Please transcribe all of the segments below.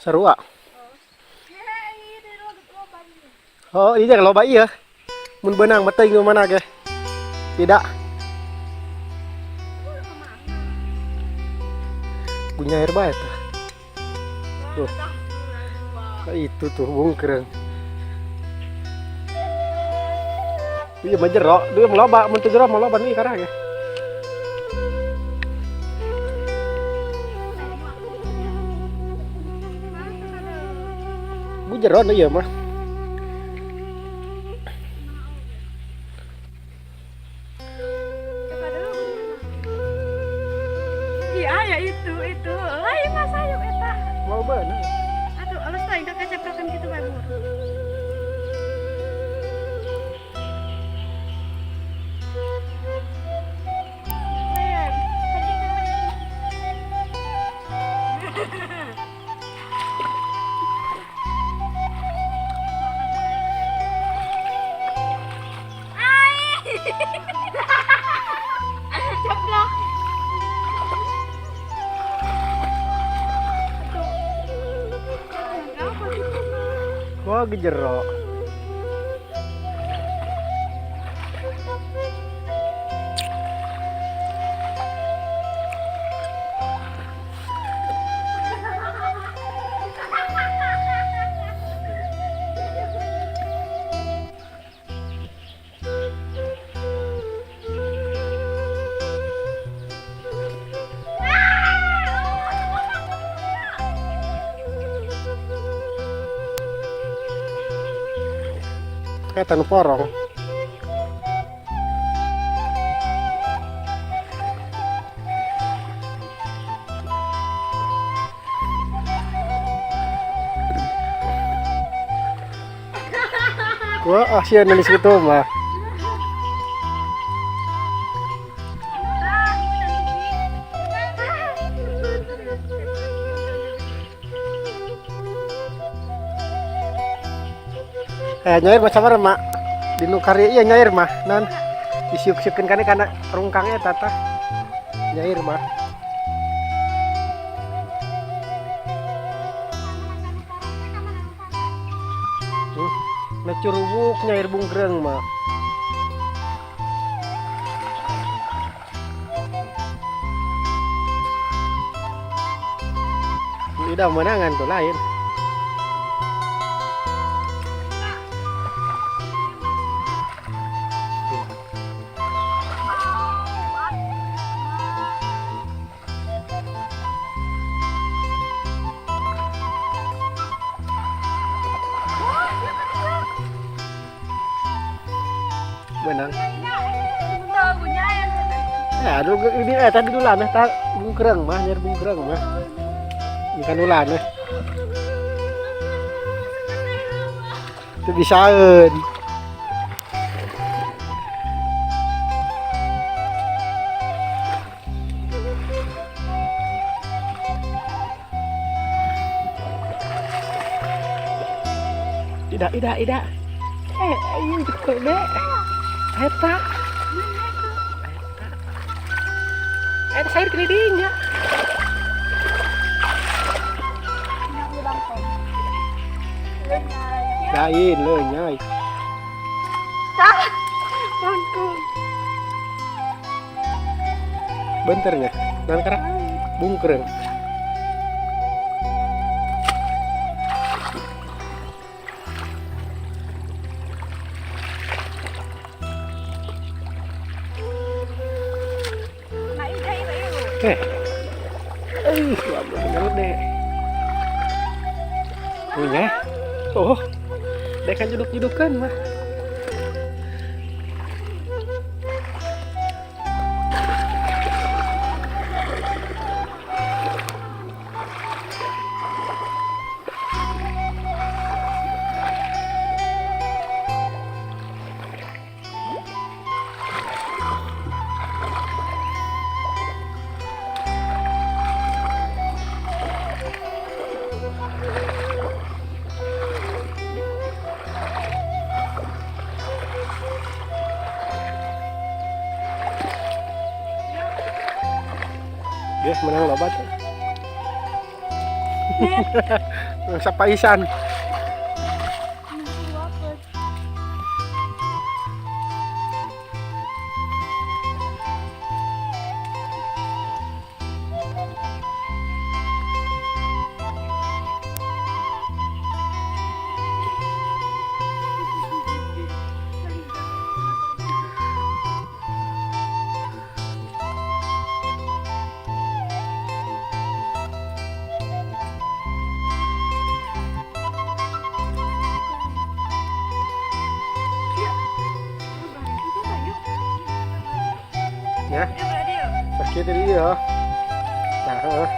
Sarua. Oh, iya loba iya. Mun beunang mah teuing nu mana ge. Tidak. Punya air bae tah. Tuh. Nah, itu tuh bungkereng. Iya mah jero, dia mah loba, mun teu jero mah loba nih karang ya. Bu jero nu ieu mah. Iya, ya itu. Lain mah sayup eta. Mau beunang. Aduh, alus teh ka kaceprakan kitu bae bur. Ceplok. Wah, jero. Eta nu porong. Wah, ah sieun nulis kitu mah. Eh, nyair mah sabar mak. Di nu karya iya nyair mah, nan disiuk-siukkeun kana kana rungkang eta tah. Nyair mah. Na curubuk nyair bungkereung mah. Ida menangan tuh lain. Benang. Ya, aduh ini tadi dulu aneh tak bungkereng mah, nyair bungkereng mah. Ini kan ulah aneh. Itu bisaeun. Ida, ida, ida. Eh, ayo jekok deh. Eta. Eta sayur kelidinya. Lain lenyai. Tah, bangkung. Benternya. Nan kara bungkereng. Eh, bener deh. Punya. Oh, dek kan jeduk-jedukan mah. Dia menang loba tuh. Net. Sa paisan. Ya, sakit ini ya. Nah, heeh.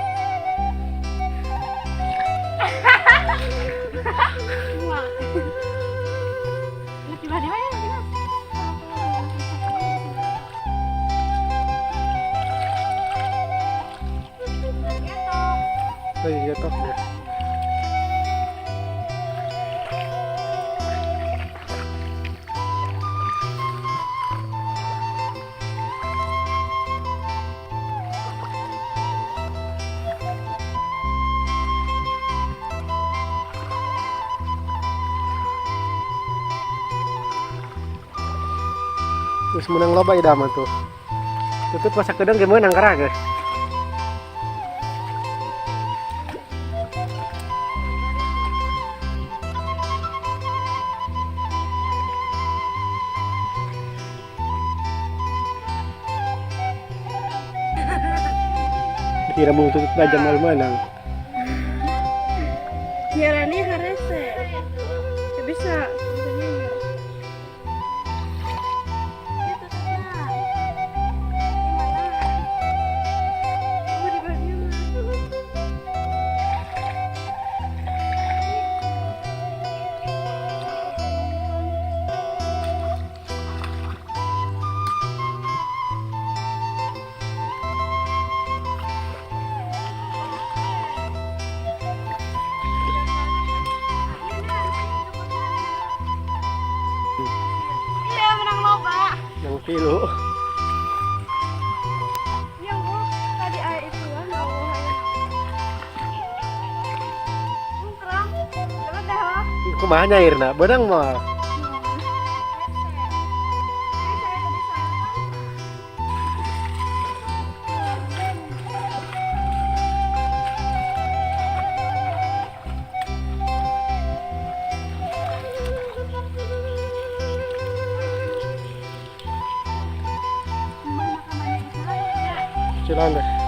Lagi getok ya. Terus menang loba idaman tuh. Tutut masa kedeng ge meunang karang ge. Kira mau tutut aja mal menang. Nyiarani harese. Ya bisa, bisa nyiar. Itu tutna. Gimana? Oh, di bawahnya mah. Iya, menang loba. Yang tilu. Yang gua tadi aya ituan Allah aya. Terang. Dapat dah. Wah. Kumaha nyairna? Beunang moal. Jalan deh.